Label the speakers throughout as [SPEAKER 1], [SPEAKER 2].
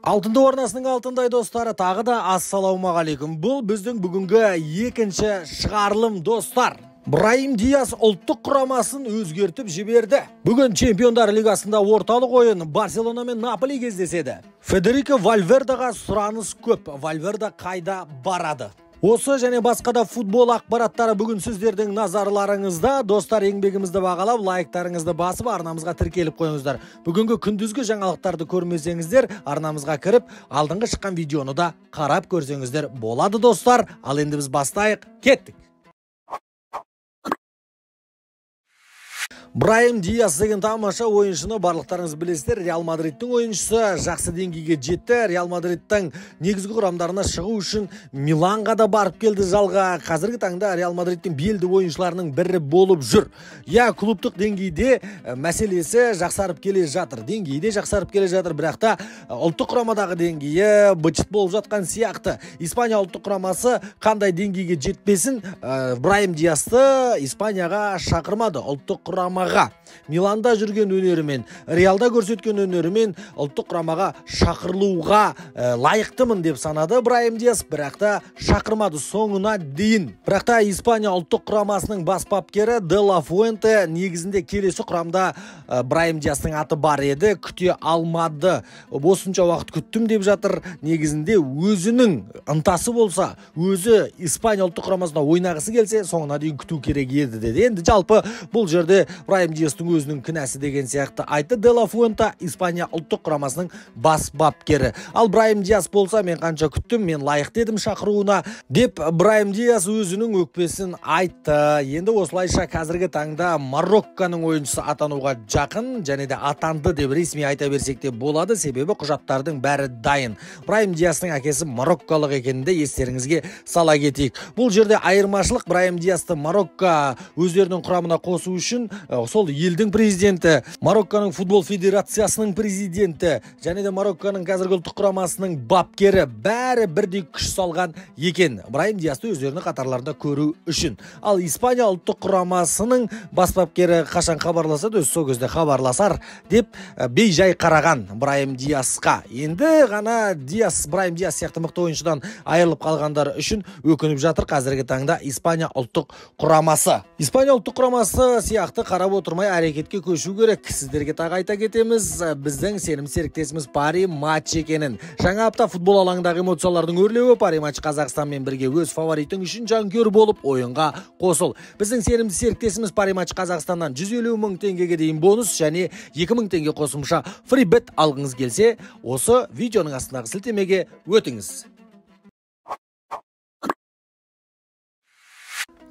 [SPEAKER 1] Алтынды орнасының алтындай достары, тағы да ассалаумағалейкум. Бұл біздің бүгінгі екінші шығарылым достар. Браим Диас ұлттық құрамасын өзгертіп жіберді. Бүгін Чемпиондар Лигасында орталық ойын Барселона мен Наполи кездеседі. Федерико Вальвердаға сұраныс көп. Вальверда қайда барады? Осы және басқа да футбол ақпараттары бүгін сіздердің назарларыңызда. Достар, еңбегімізді бағалап, лайктарыңызды басып, арнамызға тіркеліп қойыңыздар. Бүгінгі күндізгі жаңалықтарды көрмесеңіздер, арнамызға кіріп, алдыңғы шыққан видеоны да қарап көрсеңіздер болады, достар. Ал енді біз бастайық, кеттік. Браим Диас деген тамаша ойыншыны барлықтарыңыз білесіздер. Реал Мадридтің ойыншысы жақсы деңгейге жетті. Реал Мадридтің негізгі құрамдарына шығу үшін Миланға да барып келді жалға. Қазіргі таңда Реал Мадридтің белді ойыншыларының бірі болып жүр. Я, клубтық деңгейде мәселесі жақсарып келе жатыр. Деңгейде жақсарып келе жатыр, бірақ та ұлттық құрамадағы деңгейі быт-шыт болып жатқан сияқты. Испания ұлттық құрамасы қандай деңгейге жетпесін, Браим Диасты Испанияға шақырмады. Ұлттық құрама Миланда жүрген өнерімен, Реалда көрсеткен өнерімен ұлттық құрамаға шақырылуға лайықтымын деп санады Браим Диас, бірақ та шақырмады соңына дейін. Бірақ та Испания ұлттық құрамасының бас бапкері Де Ла Фуэнте негізінде келесі құрамда Браим Диастың аты бар еді, күте алмады. Осынша уақыт күттім деп жатыр. Негізінде өзінің ынтасы болса, өзі Испания ұлттық құрамасында ойнағысы келсе, соңына дейін күту керек еді деді. Енді жалпы бұл жерде Браим Диастың өзінің кінәсі деген сияқты айтты Де Ла Фуэнте, Испания ұлттық құрамасының бас бапкері. Ал Браим Диас болса, мен қанша күттім, мен лайықты едім шақыруына деп Браим Диас өзінің өкпесін айтты. Енді осылайша қазіргі таңда Марокконың ойыншысы атануға жақын және де атанды деп ресми айта берсек те болады, себебі құжаттардың бәрі дайын. Браим Диастың әкесі марокколық екенін де естеріңізге сала кетейік. Бұл жерде айырмашылық, Браим Диасты Марокко өздерінің құрамына қосу үшін сол елдің президенті, Марокконың футбол федерациясының президенті және де Марокконың қазіргі ұлттық құрамасының бапкері бәрі бірдей күш салған екен Браим Диасты өздерінің қатарларында көру үшін. Ал Испания ұлттық құрамасының бас бапкері қашан хабарласады, өзі сол кезде хабарласар деп бей-жай қараған Браим Диасқа. Енді ғана Браим Диас сияқты мықты ойыншыдан айырылып қалғандар үшін өкініп жатыр қазіргі таңда Испания ұлттық құрамасы. Испания ұлттық құрамасы сияқты қарап отырмай әрекетке көшу керек. Сіздерге тағы айта кетеміз, біздің сенім серіктесіміз Пари Матч екенін. Жаңа апта футбол алаңындағы эмоциялардың өрлеуі Пари Матч Қазақстанмен бірге өз фаворитің үшін жанкүйер болып ойынға қосыл. Біздің сенімді серіктесіміз Пари Матч Қазақстаннан 150 мың теңгеге дейін бонус және 2 мың теңге қосымша фрибет алғыңыз келсе, осы видеоның астындағы сілтемеге өтіңіз.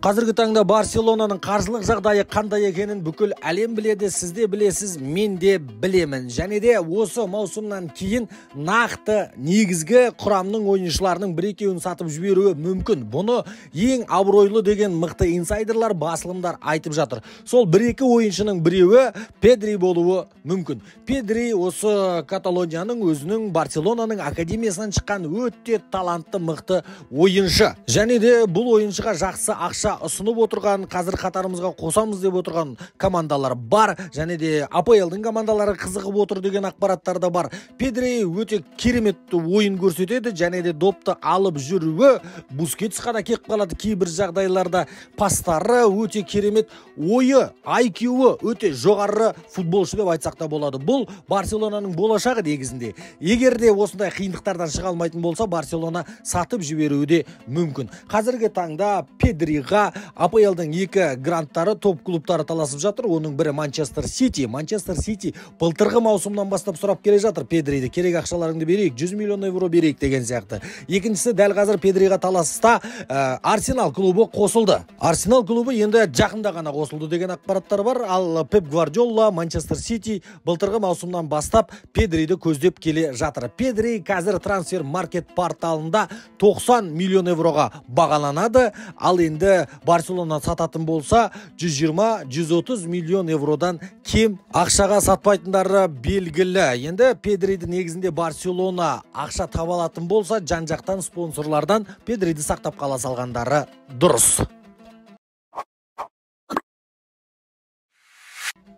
[SPEAKER 1] Қазіргі таңда Барселонаның қаржылық жағдайы қандай екенін бүкіл әлем біледі, сіз де білесіз, мен де білемін. Және де осы маусымнан кейін нақты негізгі құрамның ойыншыларының бір-екеуін сатып жіберуі мүмкін. Бұны ең абыройлы деген мықты инсайдерлар, басылымдар айтып жатыр. Сол бір-екі ойыншының біреуі Педри болуы мүмкін. Педри осы Каталонияның өзінің Барселонаның академиясынан шыққан өте талантты мықты ойыншы. Және де бұл ойыншыға жақсы ақша ұсынып отырған, қазір қатарымызға қосамыз деп отырған командалар бар. Және де АПЛ-дың командалары қызығып отыр деген ақпараттар да бар. Педри өте керемет ойын көрсетеді және де допты алып жүруі Бускетсқа да келіп қалады кейбір жағдайларда. Пастары өте керемет, ойы, IQ-ы өте жоғары футболшы деп айтсақ та болады. Бұл Барселонаның болашағы негізінде. Егер де осындай қиындықтардан шыға алмайтын болса, Барселона сатып жіберуі де мүмкін. Қазіргі таңда Педриға АПЛ-дың екі гранттары, топ клубтары таласып жатыр. Оның бірі Манчестер Сити. Манчестер Сити былтырғы маусымнан бастап сұрап келе жатыр Педриді. Керек ақшаларыңды берейік, 100 миллион евро берейік деген сияқты. Екіншісі, дәл қазір Педриға таласта Арсенал клубы қосылды. Арсенал клубы енді жақында ғана қосылды деген ақпараттар бар. Ал Пеп Гвардиола, Манчестер Сити былтырғы маусымнан бастап Педриді көздеп келе жатыр. Педри қазір трансфер маркет порталында 90 миллион евроға бағаланады. Ал енді Барселона сататын болса 120-130 миллион евродан кем ақшаға сатпайтындары белгілі. Енді Педриді негізінде Барселона ақша таба алатын болса, жан-жақтан спонсорлардан Педриді сақтап қала салғандары дұрыс.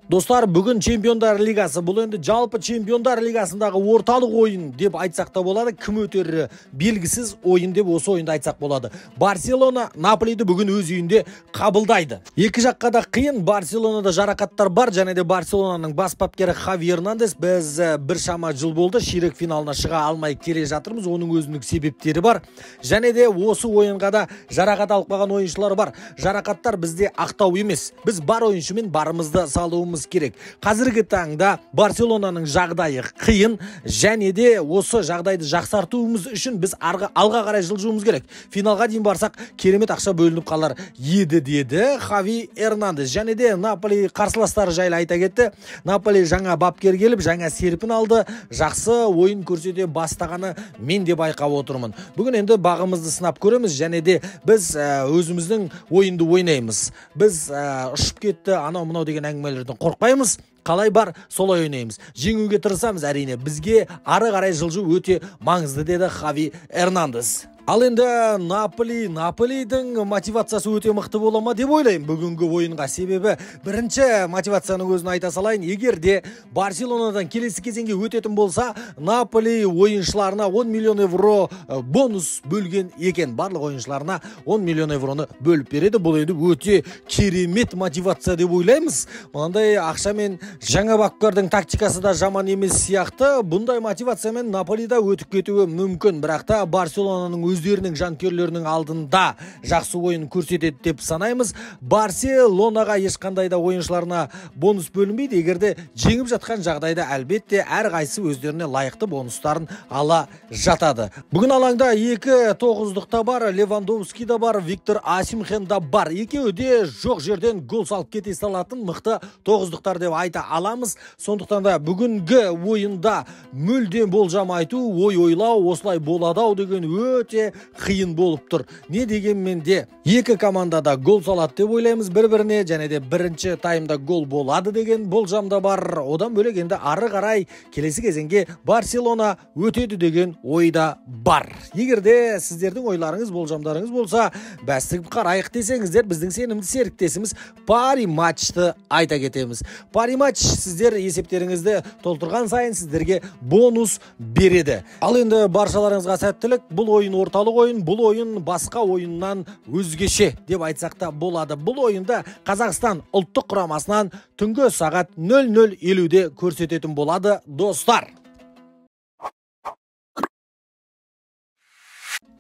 [SPEAKER 1] Достар, бүгін Чемпиондар Лигасы. Бұл енді жалпы Чемпиондар Лигасындағы орталық ойын деп айтсақ та болады. Кім өтері белгісіз ойын деп осы ойынды айтсақ болады. Барселона Наполиді бүгін өз үйінде қабылдайды. Екі жаққа да қиын. Барселонада жарақаттар бар. Және де Барселонаның бас бапкері Хави Эрнандес. Біз біршама жыл болды ширек финалына шыға алмай келе жатырмыз. Оның өзіндік себептері бар. Және де осы ойынға да жарақат алып қалған ойыншылар бар. Жарақаттар бізде ақтау емес. Біз бар ойыншымен барымызды салуымыз керек. Қазіргі таңда Барселонаның жағдайы қиын, және де осы жағдайды жақсартуымыз үшін біз алға қарай жылжуымыз керек. Финалға дейін барсақ, керемет ақша бөлініп қалар еді, деді Хави Эрнандес. Және де Наполи қарсыластары жайлы айта кетті. Наполи жаңа бапкер келіп, жаңа серпін алды, жақсы ойын көрсете бастағаны мен де байқап отырмын. Бүгін енді бағымызды сынап көреміз, және де біз өзіміздің ойынды ойнаймыз. Біз ұшып кетті, анау мынау деген әңгімелерден қорықпаймыз, қалай бар солай ойнаймыз. Жеңуге тырысамыз, әрине. Бізге ары қарай жылжу өте маңызды, деді Хави Эрнандес. Ал енді Наполидің мотивациясы өте мықты бола ма деп ойлаймын бүгінгі ойынға. Себебі бірінші мотивацияның өзін айта салайын. Егер де Барселонадан келесі кезеңге өтетін болса, Наполи ойыншыларына 10 миллион евро бонус бөлген екен. Барлық ойыншыларына 10 миллион евроны бөліп береді. Бұл енді өте керемет мотивация деп ойлаймыз. Мынандай ақшамен жаңа бапкердің тактикасы да жаман емес сияқты. Бұндай мотивациямен Наполида өтіп кетуі мүмкін. Бірақ та Барселонаның өздерінің жанкүйерлерінің алдында жақсы ойын көрсетеді деп санаймыз. Барселонаға ешқандай да ойыншыларына бонус бөлінбейді. Егер де жеңіп жатқан жағдайда әлбетте әрқайсысы өздеріне лайықты бонустарын ала жатады. Бүгін алаңда екі тоғыздық та бар, Левандовский да бар, Виктор Осимхен да бар. Екеуі де жоқ жерден гол салып кете салатын мықты тоғыздықтар деп айта аламыз. Сондықтан да бүгінгі ойында мүлдем болжам айту, ой ойлау, осылай болады ау деген өте қиын болып тұр. Не дегенмен де екі команда да гол салады деп ойлаймыз бір-біріне, және де бірінші таймда гол болады деген болжам да бар. Одан бөлек енді ары қарай келесі кезеңге Барселона өтеді деген ой да бар. Егер де сіздердің ойларыңыз, болжамдарыңыз болса, бәс тігіп қарайық десеңіздер, біздің сенімді серіктесіміз Пари Матчты айта кетеміз. Пари Матч сіздер есептеріңізді толтырған сайын сіздерге бонус береді. Ал енді баршаларыңызға сәттілік. Бұл ойын орталық ойын, бұл ойын басқа ойыннан өзгеше деп айтсақ та болады. Бұл ойында Қазақстан ұлттық құрамасынан түнгі сағат 00:50-де көрсететін болады, достар.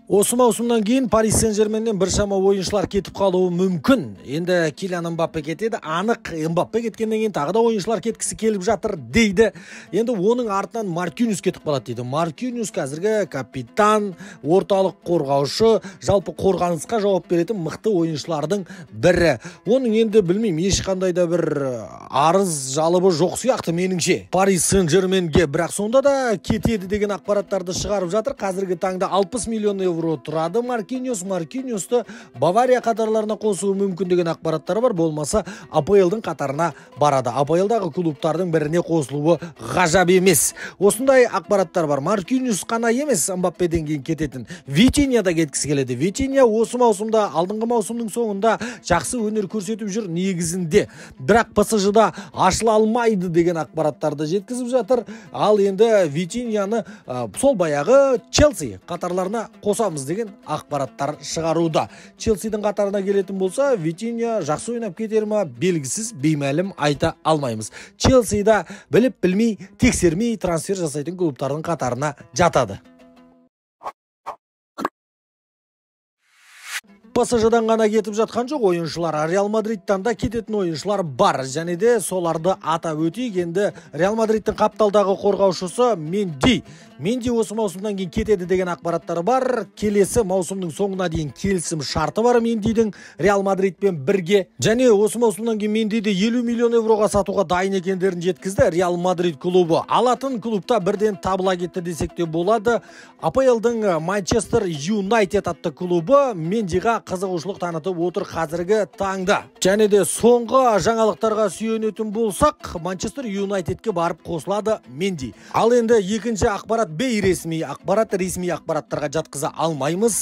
[SPEAKER 1] Осы маусымнан кейін Париж Сен-Жерменнен біршама ойыншылар кетіп қалуы мүмкін. Енді Килиан Мбаппе кетеді. Анық Мбаппе кеткеннен кейін тағы да ойыншылар кеткісі келіп жатыр дейді. Енді оның артынан Маркиньос кетіп қалады дейді. Маркиньос қазіргі капитан, орталық қорғаушы, жалпы қорғанысқа жауап беретін мықты ойыншылардың бірі. Оның енді білмеймін, ешқандай да бір арыз жалыбы жоқ сияқты меніңше Париж Сен-Жерменге, бірақ сонда да кетеді деген ақпараттарды шығарып жатыр. Қазіргі таңда 60 миллион евро тұрады Маркиньос. Маркиньосты Бавария қатарларына қосуы мүмкін деген ақпараттар бар. Болмаса АПЛ-дың қатарына барады. АПЛ-дағы клубтардың біріне қосылуы ғажап емес. Осындай ақпараттар бар. Маркиньос қана емес Мбаппеден кейін кететін. Витинья да кеткісі келеді. Витинья осы маусымда, алдыңғы маусымның соңында жақсы өнер көрсетіп жүр негізінде. Бірақ ПСЖ-да ашыла алмайды деген ақпараттарды жеткізіп жатыр. Ал енді Витиньяны сол баяғы Челси қатарларына қоса деген ақпараттар шығаруда. Челсидің қатарына келетін болса, Витинья жақсы ойнап кетер ма, белгісіз, беймәлім айта алмаймыз. Челсида біліп білмей, тексермей трансфер жасайтын клубтардың қатарына жатады. ПСЖ-дан ғана кетіп жатқан жоқ ойыншылар, Реал Мадридтан да кететін ойыншылар бар. Және де соларды атап өтейік. Енді Реал Мадридтің қапталдағы қорғаушысы Менди. Менди осы маусымнан кейін кетеді деген ақпараттар бар. Келесі маусымның соңына дейін келісім шарты бар Мендидің Реал Мадридпен бірге. Және осы маусымнан кейін Мендиді 50 миллион евроға сатуға дайын екендерін жеткізді Реал Мадрид клубы. Алатын клубта бірден табыла кетті десек те болады. АПЛ-дың Манчестер Юнайтед атты клубы Мендиға қызығушылық танытып отыр қазіргі таңда. Және де соңғы жаңалықтарға сүйенетін болсақ, Манчестер Юнайтедке барып қосылады Менди. Ал енді екінші ақпарат бейресми ақпарат, ресми ақпараттарға жатқыза алмаймыз.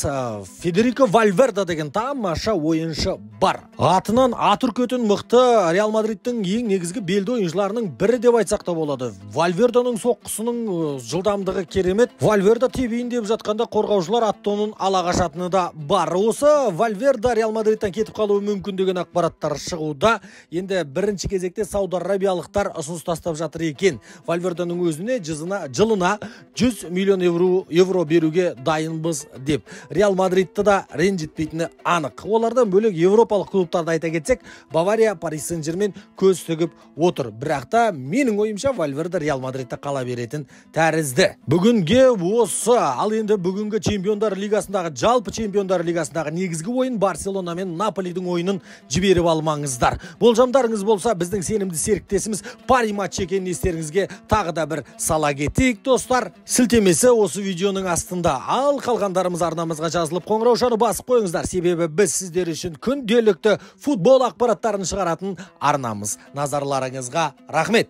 [SPEAKER 1] Федерико Вальверде деген тамаша ойыншы бар. Атынан ат үркетін мықты Реал Мадридтің ең негізгі белді ойыншыларының бірі деп айтсақ та болады. Вальверденың соққысының жылдамдығы керемет. Вальверде тебейін деп жатқанда қорғаушылар ат тонын ала қашатыны да бар. Осы Вальверде Реал Мадридтан кетіп қалуы мүмкін деген ақпараттар шығуда. Енді бірінші кезекте Сауд Арабиялықтар ұсыныс тастап жатыр екен. Вальверденың өзіне жылына 100 миллион евро беруге дайынбыз деп. Реал Мадридті да ренжітпейтіні анық. Олардан бөлек европалық клубтарды айта кетсек, Бавария, Парис Сен-Жермен көз тігіп отыр. Бірақ та менің ойымша Вальверде Реал Мадридте қала беретін тәрізді. Бүгінге осы. Ал енді бүгінгі Чемпиондар Лигасындағы, жалпы Чемпиондар Лигасындағы негізгі ойын Барселона мен Наполидің ойынын жіберіп алмаңыздар. Болжамдарыңыз болса, біздің сенімді серіктесіміз Пари Матч екенін естеріңізге тағы да бір сала кетейік, достар. Сілтемесі осы видеоның астында. Ал қалғандарымыз арнамызға жазылып қоңыраушаны басып қойыңыздар. Себебі біз сіздер үшін күнделікті футбол ақпараттарын шығаратын арнамыз. Назарларыңызға рахмет.